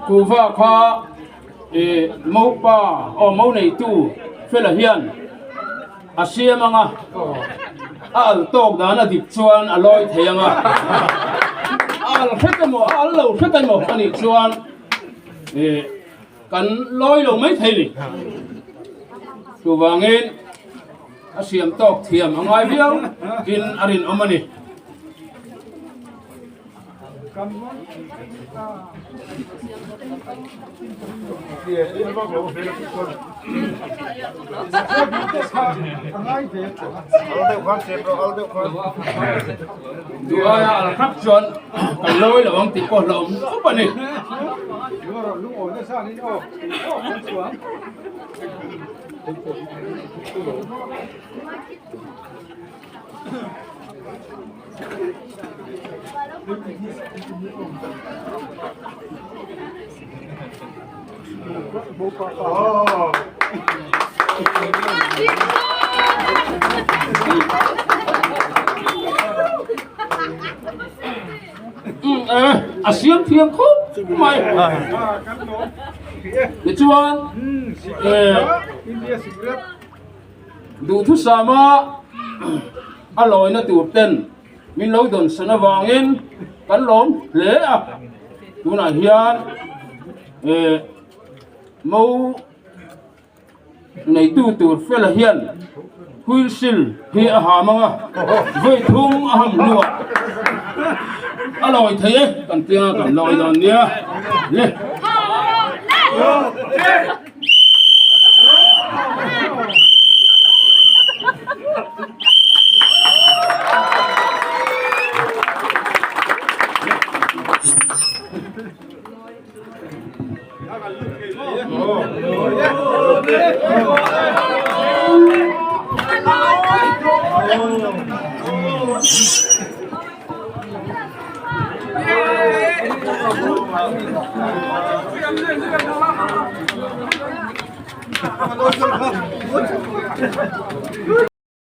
Kuhva kha ih mopa aw mo neitu fela hian a siam anga a al tawk dan a dik chuan a lawi thei anga a al hret emaw a al lo hret emaw a nih chuan ih kan lawi lo mai thei ni chuvangin a siam tawk thiam a ngai viau tin a rinawm a ni. Duaia al hrap chuan kan lawi lo ang tih pawh hlauhawm khawp a ni. A siam thiam khawp mai tichuan duhthusama a lawina tur ten min lo dawn san avangin kan lawm hle a tunah hian eh mo neitu tur fela hian whistle hi a ham ang a vawi thum a ham hnuah a lawi thei e kan tia kan lawi dawn nia le.